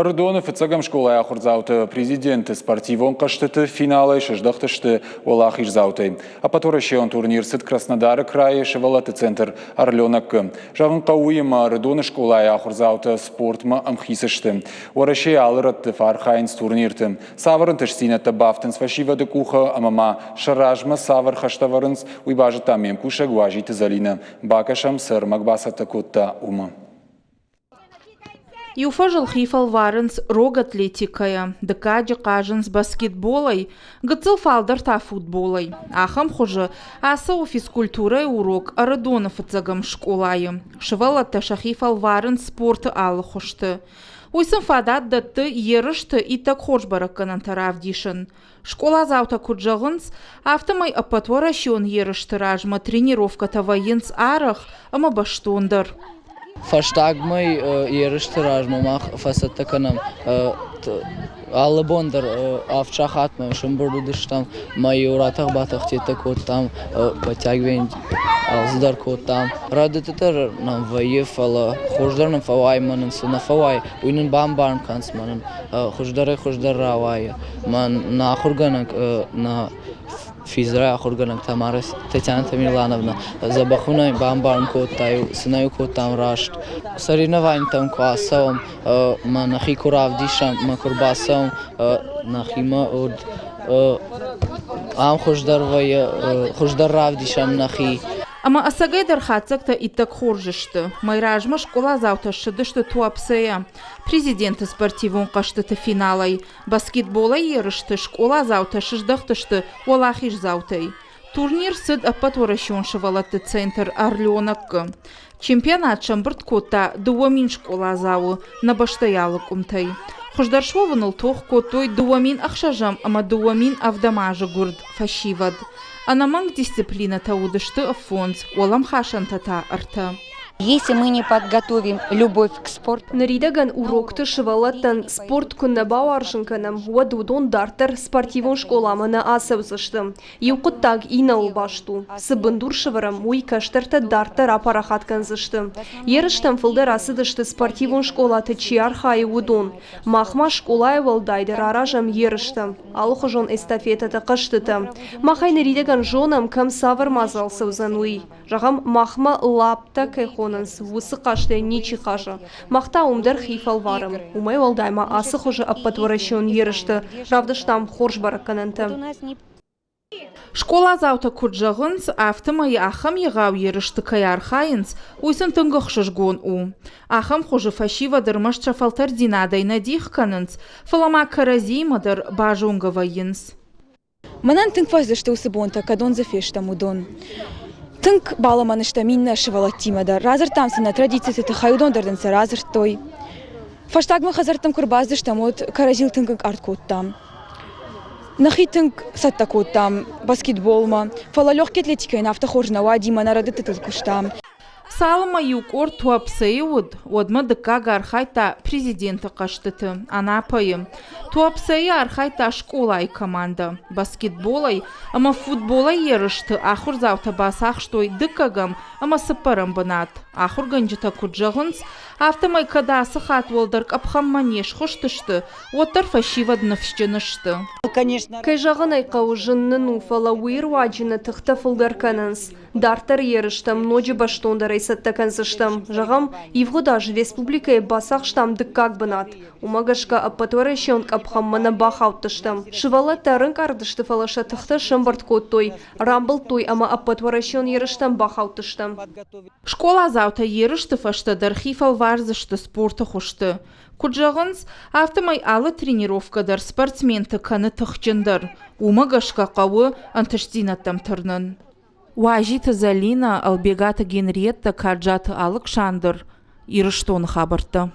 Ӕрыдоны фыццӕгӕм скъолайы ахуырдзаутӕ президенты спортивон хъӕзтыты финалӕй сыздӕхтысты уӕлахиздзаутӕй. Ӕппӕтуӕрӕсейон турнир цыд Краснодары крайы сывӕллӕтты центр Орленоккы. Зӕгъын хъӕуы уый, ӕмӕ Ӕрыдоны скъолайы ахуырдзаутӕ спортмӕ ӕмхиц сты. Уӕрӕсейы алы рӕтты фӕархайынц турнирты. Цавӕр ӕнтыстдзинӕдтӕ бафтынц фӕсивӕды къухы ӕмӕ ма сӕ размӕ цавӕр хӕстӕ ӕвӕрынц, уый базыдта ме мкусӕг Уазиты Зӕлинӕ. Бакӕсӕм, цы ӕрмӕг бацӕттӕ кодта, уымӕ. Иу фӕзыл хи фӕлварынц рог атлетикӕйӕ, дыккаджы хъазынц баскетболӕй, гыццыл фалдӕр та футболӕй. Ахӕм хуызы ацӕуы физкультурӕйы урок Ӕрыдоны фыццӕгӕм скъолайы. Сывӕллӕттӕ сӕхи фӕлварынц спорты алы хуызты. Уый сын фадат дӕтты ерысты иттӕг хорз бӕрӕггӕнӕнтӕ равдисын. Скъоладзаутӕ куыд зӕгъынц, афтӕмӕй ӕппӕтуӕрӕсеон ерысты размӕ тренировкӕтӕ вӕййынц арӕх ӕмӕ бӕстондӕр. Фӕстагмӕ ерысты размӕ мах фӕцӕттӕ кӕнӕм алы бон дӕр авд сахатмӕ сӕмбырд уыдыстӕм мӕ-иу ратӕх-батӕхтӕ кодтам, подтягивание алцыдӕр кодтам. Рӕдыдтытӕ нӕм вӕййы, фӕлӕ хуыздӕр нын фӕуайы мӕ нын цы нӕ фӕуайы, уый нын бамбарын кӕнынц мӕ нын хуыздӕрӕй-хуыздӕр рауайы. Мӕн нӕ ахуыргӕнӕг, нӕ физрай ахуыргӕнӕг Тамара Татьяна Тамерлановна дзӕбӕхонӕй бамбарын кодта, цы нӕ кодтам раст. Соревнованитӕм куы ацӕуӕм, мӕ нӕхи куы равдисӕм, мӕ куы рбацӕуӕм нӕхимӕ, уӕд ам хуыздӕр вӕййы, хуыздӕр равдисӕм нӕхи. Ӕмӕ ӕцӕгӕйдӕр хатдзӕгтӕ иттӕг хорз сты. Мӕй размӕ скъоладзаутӕ ссыдысты Туапсейӕ. Президенты спортивон хъӕзтыты финалӕй баскетболӕй ерысты скъоладзаутӕ сыздӕхтысты уӕлахиздзаутӕй. Турнир цыд ӕппӕтуӕрӕсеон сывӕллӕтты центр «Орленок-ы». Чемпионат сӕмбырд кодта 2000 скъоладзауы нӕ бӕстӕйы алы къуымтӕй. Хуыздӕр суӕвыныл тох кодтой 2006 ӕмӕ 2007 азы гуырд фӕсивӕд. Ӕнӕмӕнг дисциплинӕтӕ уыдысты фондз, уӕлӕмхасӕнтӕ та ӕртӕ. Если мы не подготовим любовь к спорту, Ныридӕгӕн урокты сывӕллӕттӕн спорт куы нӕ бауарзын кӕнӕм, уӕд уыдон дарддӕр спортивон скъоламӕ нӕ ацӕудзысты. Иу хъуыддаг иннӕуыл баст у. Цы бындур сӕвӕрӕм, уый кӕстӕртӕ дарддӕр апарахат кӕндзысты. Ерыстӕм фылдӕр ацыдысты спортивон скъолаты чи архайы, уыдон. Мах ма скъолайы уӕлдайдӕр аразӕм ерыстӕ, алыхуызон эстафетӕтӕ, хъӕзтытӕ. Мах ӕй ныридӕгӕн зонӕм, кӕм цавӕр мадзал цӕудзӕн, уый. Зӕгъӕм, махмӕ лаптӕ кӕй хонынц, уыцы хъазтӕй ничи хъазы. Мах та уым дӕр хи фӕлварӕм. Уымӕй уӕлдай ма ацы хуызы ӕппӕтуӕрӕсеон ерысты равдыстам хорз бӕрӕггӕнӕнтӕ. Скъоладзаутӕ куыд зӕгъынц, афтӕмӕй ахӕм егъау ерысты кӕй архайынц, уый сын тынг ӕхсызгон у. Ахӕм хуызы фӕсивӕд ӕрмӕст сӕ фӕлтӕрддзинадӕй нӕ дих кӕнынц, фӕлӕ ма кӕрӕдзиимӕ дӕр базонгӕ вӕййынц. Мӕнӕн тынг фӕзындысты уыцы бонтӕ, кӕдон дзы фестӕм, уыдон. Тынг балымӕн стӕм иннӕ сывӕллӕттимӕ дӕр. Радзырдтам сын нӕ традициты тыххӕй, уыдон дӕр нын сӕ радзырдтой. Фӕстагмӕ хӕдзӕрттӕм куы ӕрбацыдыстӕм, уӕд кӕрӕдзийыл тынг ӕнкъард кодтам. Нӕхи тынг цӕттӕ кодтам баскетболмӕ, фӕлӕ легкий атлетикӕйӕн афтӕ хорз нӕ уади, мӕнӕ рӕдыдтытыл куыстам. Цалынмӕ иу къорд Туапсейы уыд, уӕдмӕ дыккаг архайдта президенты хъӕзтыты Анапӕйы. Туапсейы архайдта скъолайы командӕ. Баскетболӕй ӕмӕ футболӕй ерысты ахуырдзаутӕ бацахстой дыккӕгӕм ӕмӕ цыппӕрӕм бынат. Ахуыргӕнджытӕ куыд зӕгъынц, афтӕмӕй кӕд ацы хатт уӕлдӕр къӕпхӕнмӕ не схуыстысты, уӕддӕр фӕсивӕд ныфсджын сты. Кӕй зӕгъын ӕй хъӕуы, зын нын у, фӕлӕ уый руаджы нӕ тыхтӕ фылдӕр кӕнынц. Дарддӕр ерыстӕм ноджы бӕстондӕрӕй цӕттӕ кӕндзыстӕм. Зӕгъӕм, ивгъуыд аз республикӕйы бацахстам дыккаг бынат. Уымӕ гӕсгӕ ӕппӕтуӕрӕсеон къӕпхӕнмӕ нӕ бахаудтыстӕм. Сывӕллӕттӕ ӕрӕнкъард сты, фӕлӕ сӕ тыхтӕ сӕмбырд кодтой, рамбылдтой ӕмӕ ӕппӕтуӕрӕсеон ерыстӕм бахаудтыстӕм. Скъоладзаутӕ ерысты фӕстӕ дӕр хи фӕлвардзысты спорты хуызты. Куыд зӕгъынц, афтӕмӕй алы тренировкӕ дӕр спортсменты кӕны тыхджындӕр. Уымӕ гӕсгӕ хъӕуы ӕнтыстдзинӕдтӕм тырнын. Уазиты Зӕлинӕ, Ӕлбегаты Генриеттӕ, Каджаты Алыксандр, Ирыстоны хабӕрттӕ.